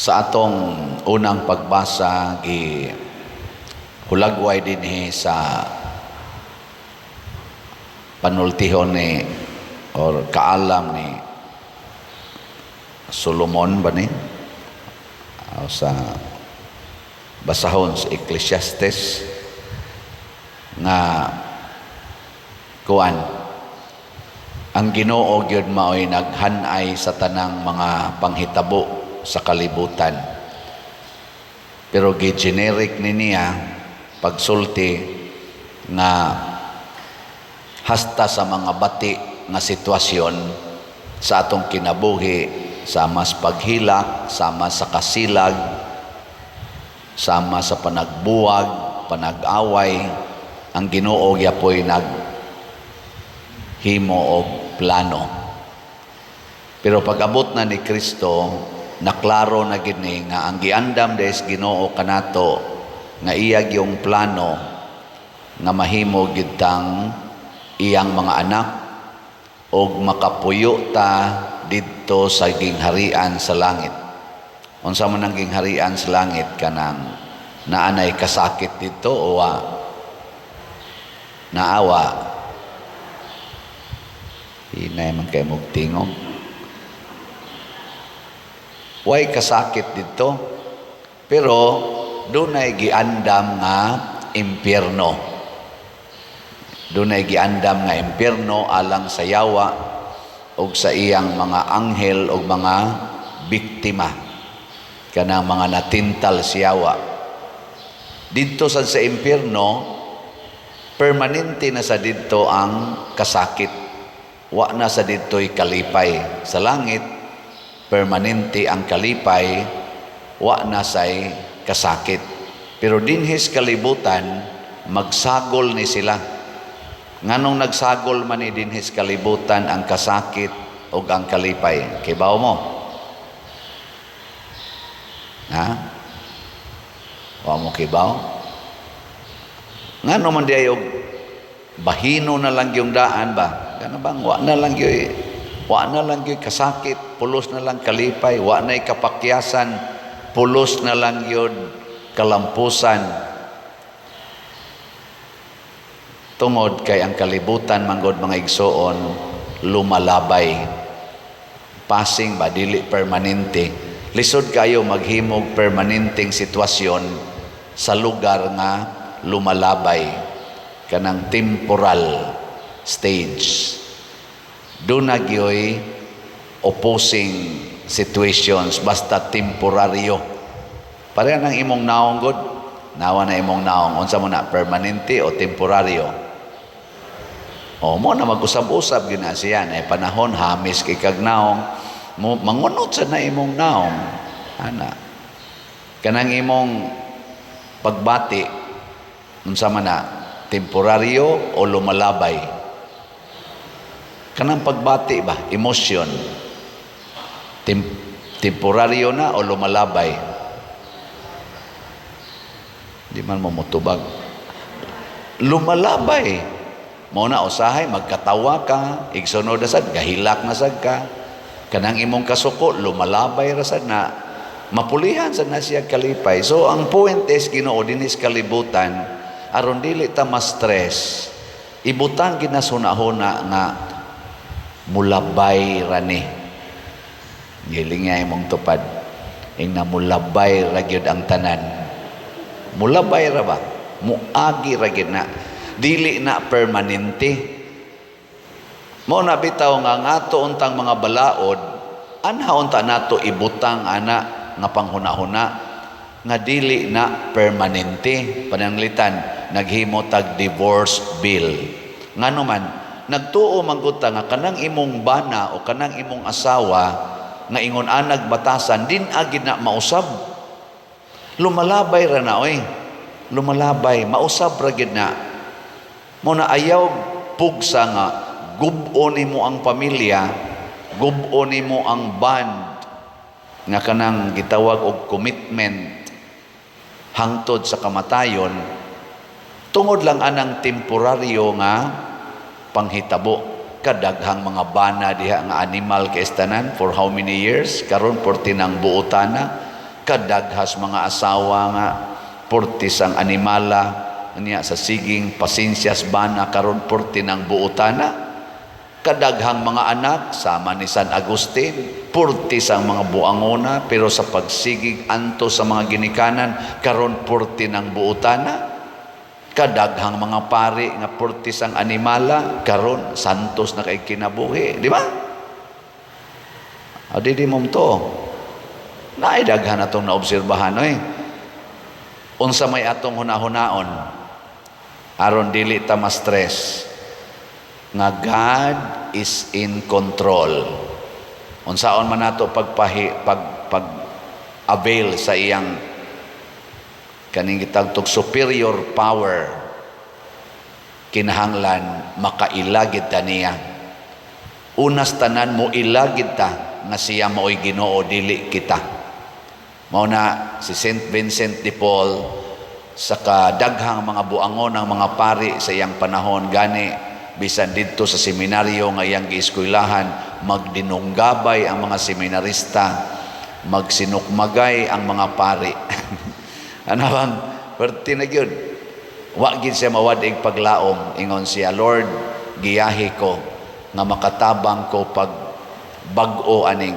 Sa atong unang pagbasa, gi hulagway dinhi sa panultihon ni or kaalam ni Solomon ba ni? O sa basahon sa Ecclesiastes nga kuan, ang Ginoo gyud maoy naghanay sa tanang mga panghitabo sa kalibutan, pero gi-generic ni niya pagsulti nga hasta sa mga bati nga sitwasyon sa atong kinabuhi, sama sa paghilak, sama sa kasilag, sama sa panagbuwag, panag-away, ang Ginoo gyapoy nag himo og plano. Pero pag-abot na ni Kristo, naklaro na gini nga ang giandam des Ginoo kanato nga iya gyung plano nga mahimo gyud tang iyang mga anak og makapuyo ta didto sa gingharian sa langit. Unsa man ang gingharian sa langit? Kanang naanay kasakit didto o wa? Naawa. Hinay man kay mog tingog. Way kasakit didto. Pero dunay giandam nga impyerno. Dunay giandam nga impyerno alang sa yawa ug sa iyang mga anghel ug mga biktima, kanang mga natintal sa yawa. Didto sad sa impyerno, permanente na sa didto ang kasakit. Wa na sa didto'y kalipay. Sa langit, permanente ang kalipay, wa na say kasakit. Pero dinhis kalibutan, magsagol ni sila. Nganong nagsagol man ni dinhis kalibutan ang kasakit ug ang kalipay? Kibaw mo? Ha? Wa mo kibaw? Ngano man di og bahino na lang yung daan ba? Kana bang wa na lang gyud kasakit, pulos na lang kalipay, wa na'y kapakyasan, pulos na lang yun kalampusan? Tungod kay ang kalibutan manggod, mga igsoon, lumalabay, passing ba, dili permanente. Lisod kayo maghimog permanenteng sitwasyon sa lugar nga lumalabay, kanang temporal stage. Duna gyoy opposing situations basta temporaryo. Pareha ng imong naong god. Nawa na imong naong, unsa mo na, permanente o temporaryo? O mo na mag-usab-usab gina siya na panahon hamis kay kag naong mo, mangunot sa na imong naong ana. Kanang imong pagbati, unsa man na, temporaryo o lumalabay? Kanang pagbati ba, emotion, temporaryo na o lumalabay? Di man mo mutubag. Lumalabay. Mo na usahay magkatawa ka, igsunod na sad gahilak na sad ka. Kanang imong kasuko, lumalabay ra sad na, mapulihan sad na siya kalipay. So ang point is, Ginoo dinis kalibutan, aron dili ta ma-stress, ibutang ginasuna-huna nga mulabay ra ni. Giling nga imong tupad. Ing na mulabay ra gyud ang tanan. Mulabay ra ba? Muagi ra gyud na. Dili na permanente. Mao na bitaw nga ngato untang mga balaod, anha unta nato ibutang ana nga panghuna-huna nga dili na permanente. Pananglitan naghimo tag divorce bill. Ngano man nagtuo man gud ta nga kanang imong bana o kanang imong asawa nga ingon anag batasan din agid na mausab. Lumalabay ra na oy. Lumalabay, mausab ra gid na. Mo na ayaw pugsa nga gub-o nimo ang pamilya, gub-o nimo ang bond nga kanang gitawag og commitment hangtod sa kamatayon tungod lang anang temporaryo nga panghitabo. Kadaghang mga bana diha nga animal kay tanan for how many years karon, porti nang buotana. Kadaghas mga asawa nga purtis ang animala niya sa siging pasensyas bana, karon purti ng buotana. Kadaghang mga anak, sama ni San Agustin, purtis ang mga buangona, pero sa pagsigig anto sa mga ginikanan, karon purti ng buotana. Kadaghang mga pari nga purtis ang animala, karon santos na kay kinabuhi, di ba? O di di mo to. Naay daghan atong naobserbahan oy. Unsa may atong hunahunaon aron dili ta ma-stress? Nga God is in control. Unsaon man nato pagpahi pag pag avail sa iyang kaning gitawag superior power, kinahanglan makaila gid ta niya. Unas tanan, mo ila gid ta nga siya maoy Ginoo, dili kita. Mao na si Saint Vincent de Paul, sa kadaghang mga buangon ng mga pari sa iyang panahon, gani bisan didto sa seminaryo nga iyang gieskwelahan, magdinunggabay ang mga seminarista, magsinukmagay ang mga pari. Ano bang perti na gyud, wa gid siya mawad-ig paglaom. Ingon siya, "Lord, giyahi ko nga makatabang ko pag bag-o aning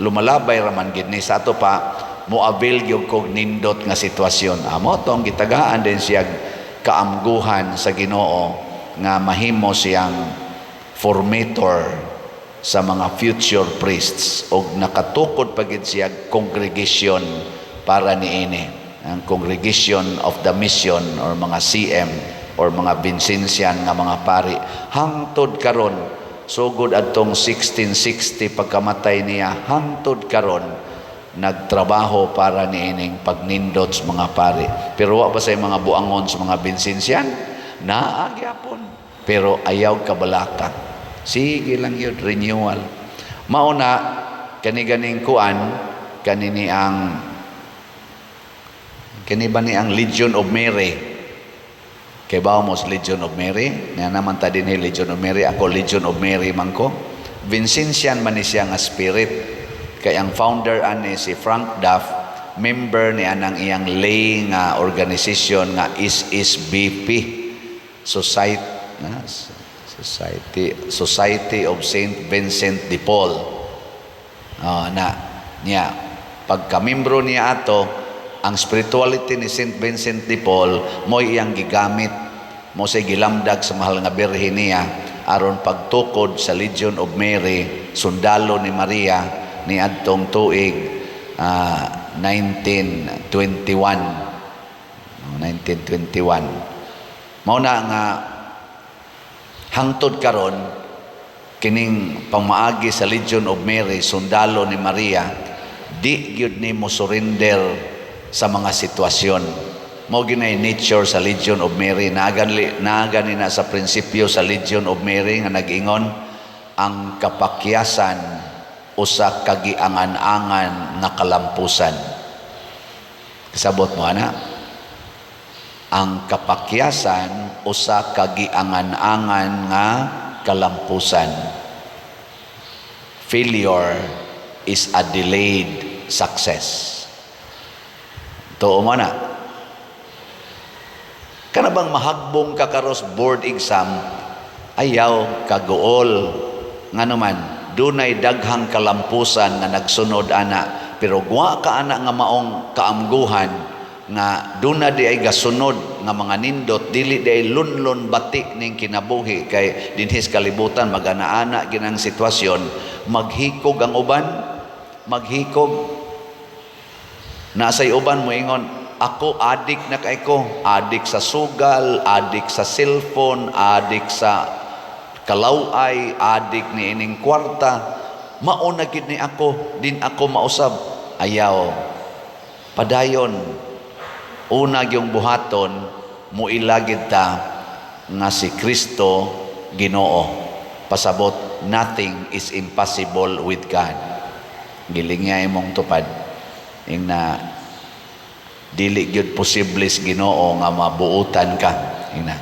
lumalabay raman gid ni sa ato pa, mo-avail gyud kog nindot nga sitwasyon." Amo tong gitagaan din siya kaamguhan sa Ginoo nga mahimo siyang formator sa mga future priests, og nakatukod pa gid siya congregation para niini, ang Congregation of the Mission or mga CM or mga Vincentian nga mga pari. Hangtod karon, sugod adtong 1660 pagkamatay niya, hangtod karon nagtrabaho para niining pagnindot sa mga pari. Pero wa pa say mga buangon sa mga Vincentian, naa gyapon, pero ayaw kabalaka, sige lang yun, renewal. Mao na kani ganing kuan kanini, ang kani ba ni ang Legion of Mary. Kay ba mo sa Legion of Mary nga naman ta dinhi, Legion of Mary? Ako, Legion of Mary man ko. Vincentian man ni siya nga spirit, kay ang founder ani si Frank Duff, member ni anang iyang lay nga organization nga SSBP, Society na Society Society of Saint Vincent de Paul. Ah, na niya pagka-membro niya ato, ang spirituality ni Saint Vincent de Paul mo'y iyang gigamit mo say gilamdag sa Mahal nga Birhen niya aron pagtukod sa Legion of Mary, Sundalo ni Maria, ni adtong tuig 1921. 1921. Mao na nga hangtod karon, kining pamaagi sa Legion of Mary, Sundalo ni Maria, di gyud ni mo surrender sa mga sitwasyon. Mao ginay nature sa Legion of Mary. Naagani na sa prinsipyo sa Legion of Mary nga nag-ingon, "Ang kapakyasan usa ka giangan-angan nga kalampusan." Kasabot mo ana? Ang kapakyasan usa ka giangan-angan nga kalampusan. Failure is a delayed success. Tuo mo na. Kana bang mahagbong ka karos board exam, ayaw kaguol. Nga naman, dunay daghang kalampusan nga nagsunod ana, pero guwa ka ana nga maong kaamguhan nga duna di ay gasunod nga mga nindot, dili di ay lunlon bati ning kinabuhi, kay dinhis kalibutan magana-ana ginang sitwasyon, maghikog ang uban, maghikog. Nasay uban moingon, "Ako adik na kay ko, adik sa sugal, adik sa cellphone, adik sa kalaway, adik ni ining kwarta, mao na gid ni ako, din ako mausab." Ayaw. Padayon. Una gyung buhaton, muilagid ta nga si Kristo Ginoo. Pasabot, nothing is impossible with God. Giling nga imong tupad. Ing na dili gyud posible sa Ginoo nga mabuutan ka. Ing na.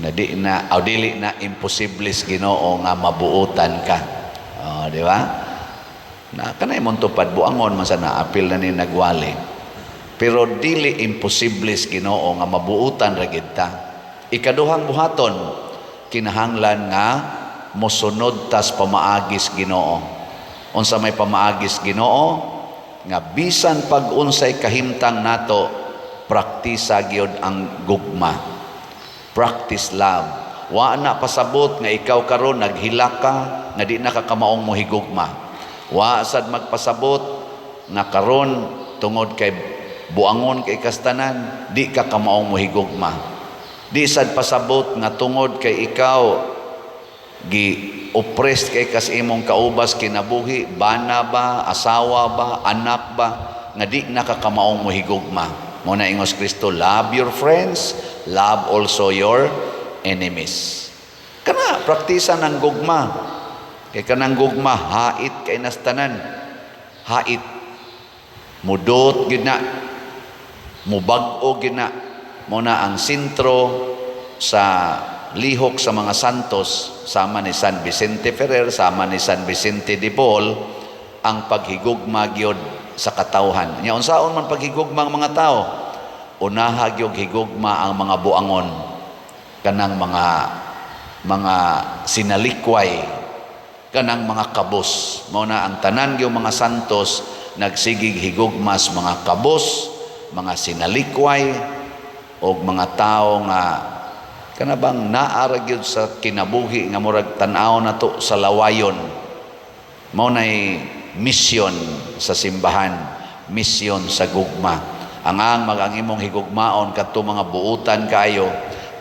Na di na o dili na imposible sa Ginoo nga mabuutan ka. Oh, di ba? Na kanay mong tupad, buangon man sa naapil na ni nagwali. Pero dili imposible sa Ginoo nga mabuutan ra gid ta. Ikaduhang buhaton, kinahanglan nga mosunod tas pamaagis Ginoo. Unsa may pamaagis Ginoo? Nga bisan pag unsay kahimtang nato, praktisa gyud ang gugma. Practice love. Wa na pasabot nga ikaw karon naghilak ka nga di na ka kamaong mohigugma. Wa sad magpasabot nga karon tungod kay buangon kay kastanan, di ka kamaong mohigugma. Di sad pasabot nga tungod kay ikaw gi oppressed kay kas imong kaubas kinabuhi, bana ba, asawa ba, anak ba, nga di na ka kamaong mohigugma. Mao na ingos Kristo, "Love your friends, love also your enemies." Kana praktisa ng gugma. Kay kanang gugma hait kay nastanan. Hait. Mudot gid na. Mubag-o gid na. Mao na ang sentro sa lihok sa mga santos, sama ni San Vicente Ferrer, sama ni San Vicente de Paul, ang paghigugma gyud sa katawhan. Nya unsaon man paghigugma ang mga tao? Unaha gyud higugma ang mga buangon, kanang mga sinalikway, kanang mga kabos. Mao na ang tanan gyud mga santos nagsigig higugma sa mga kabos, mga sinalikway og mga tao nga kana bang naa ra gyud sa kinabuhi nga murag tan-aw nato sa lawayon. Mao nay misyon sa simbahan, misyon sa gugma. Ang mag ang imong higugmaon kadto mga buutan kaayo,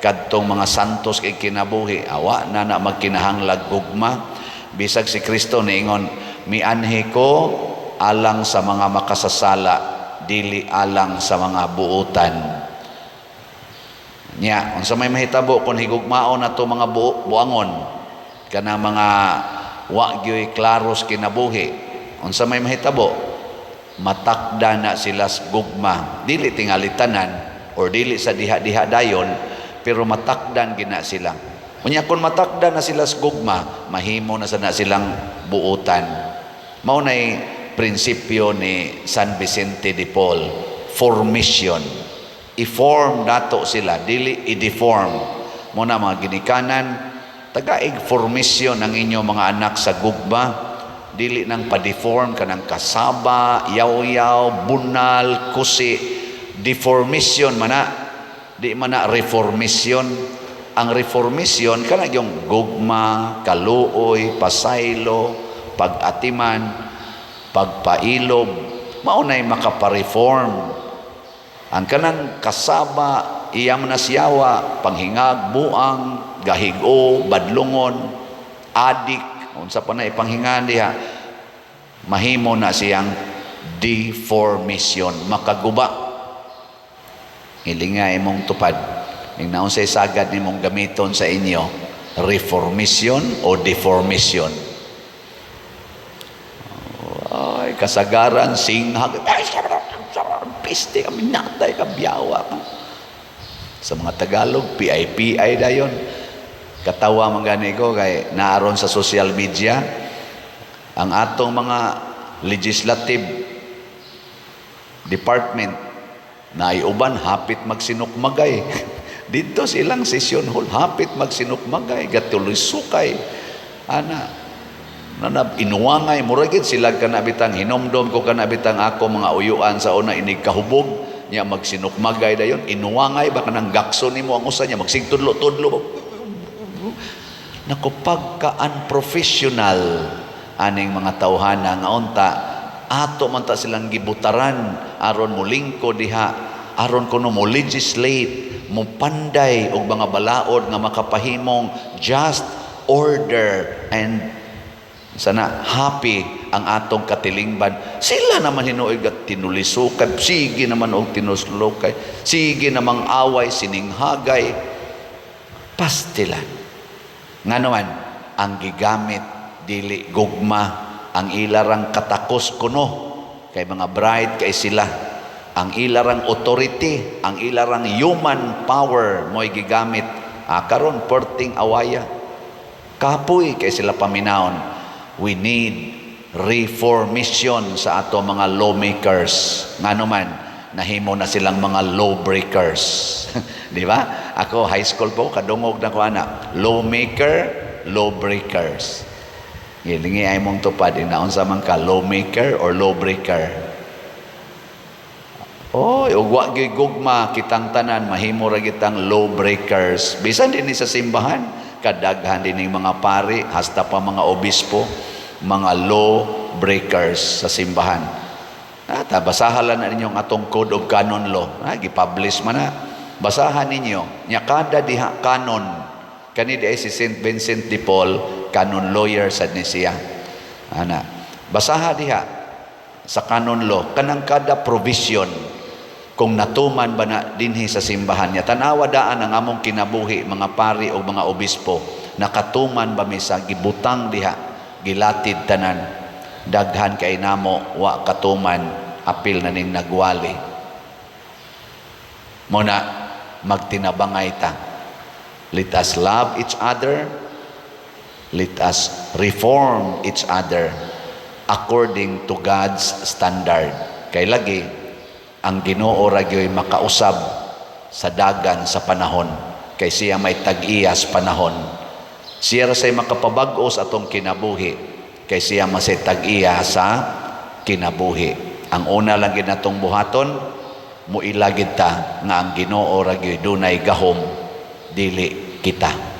kadtong mga santos kay kinabuhi, awa na na magkinahanglag gugma. Bisag si Kristo niingon, "Mianhi ko alang sa mga makasasala, dili alang sa mga buutan." Nya, unsa may mahitabo kung higugmaon nato mga buangon, kana mga wa gyoy klaros kinabuhi? Unsa may mahitabo? Matakda na sila sa gugma. Dili tingali tanan or dili sa diha-diha dayon, pero matakdan gina sila. Unya kung matakda na sila sa gugma, mahimo na sa na silang buutan. Mao nay prinsipyo ni San Vicente de Paul, formation. I-form nato sila, dili i-deform. Mao na mga ginikanan, tagaig formation ang inyong mga anak sa gugma, dili nang pa-deform kanang kasaba, yaw-yaw, bunal, kusi. Deformation man na, di man na reformation. Ang reformation kana yung gugma, kaluoy, pasaylo, pag-atiman, pagpailob, mao nay makapa-reform. Ang kanang kasaba, iyam na siyawa, panghingag, buang, gahigo, badlungon, adik, unsa pa na ipanghingan diha, mahimo na siyang deformation, makaguba. Hilinga imong tupad. Ning naunsay sagad nimong gamiton sa inyo, reformation o deformation? Ay, kasagaran, singhag, piste kami natay ka biyawa ka. Sa mga Tagalog, PIPI dayon. Katawa man gani ko kay naaron sa social media ang atong mga legislative department na uban hapit magsinukmagay dito sa ilang session hall, hapit magsinukmagay, gatuloy sukay ana na inuwangay, murag gid sila kana bitang hinomdom ko kana bitang ako mga uyuan sa una, inig kahubog niya, magsinukmagay dayon, inuwangay ba, kanang gakso nimo ang usa niya magsigtudlo-tudlo. Nako, pagka unprofessional aning mga tawhana nga unta ato man ta silang gibutaran aron molingko diha, aron kuno mo legislate, mo panday og mga balaod nga makapahimong just order and sana happy ang atong katilingban. Sila naman hinuoy at tinulisukay, sige naman og tinuslukay, sige namang away, sininghagay, pastilan. Nga naman ang gigamit dili gugma, ang ilarang katakos kuno kay mga bright kay sila, ang ilarang authority, ang ilarang human power mo'y gigamit. Karon perting awaya, kapoy kay sila paminawon. We need Reformation sa ato mga lawmakers. Ngano man, nahimo na silang mga lawbreakers. Di ba? Ako, high school po, kadungog na ko ana. Lawmaker, lawbreakers. Gilingi ay mong tupad, inaunsa man ka, lawmaker or lawbreaker? Oh, ug wa gyud gugma kitang tanan, mahimo ra kitang lawbreakers. Bisan dinhi sa simbahan, kadaghan din ning mga pari, hasta pa mga obispo, mga law breakers sa simbahan. Ah, basahan lang na ninyo ang atong Code of Canon Law. Ah, gi-publish man na. Basahan ninyo. Nya kada diha canon. Kani di ay si Saint Vincent de Paul, canon lawyer sad ni siya. Ana. Basaha diha sa canon law kanang kada provision kung natuman ba na dinhi sa simbahan niya. Tanawa daan ang among kinabuhi, mga pari o mga obispo, nakatuman ba mi sa gibutang diha, gilatid tanan? Daghan kay namo wa katuman, apil na ning nagwali. Muna magtinabangay ta. Let us love each other. Let us reform each other according to God's standard. Kay lagi ang Ginoo ra gyoy makausab sa dagan sa panahon, kay siya may tag-iyas panahon. Siya ra say makapabag-o sa atong kinabuhi, kay siya masay tag-iya sa kinabuhi. Ang una lang gid natong buhaton, muila gid ta nga ang Ginoo ra gyoy dunay gahom, dili kita.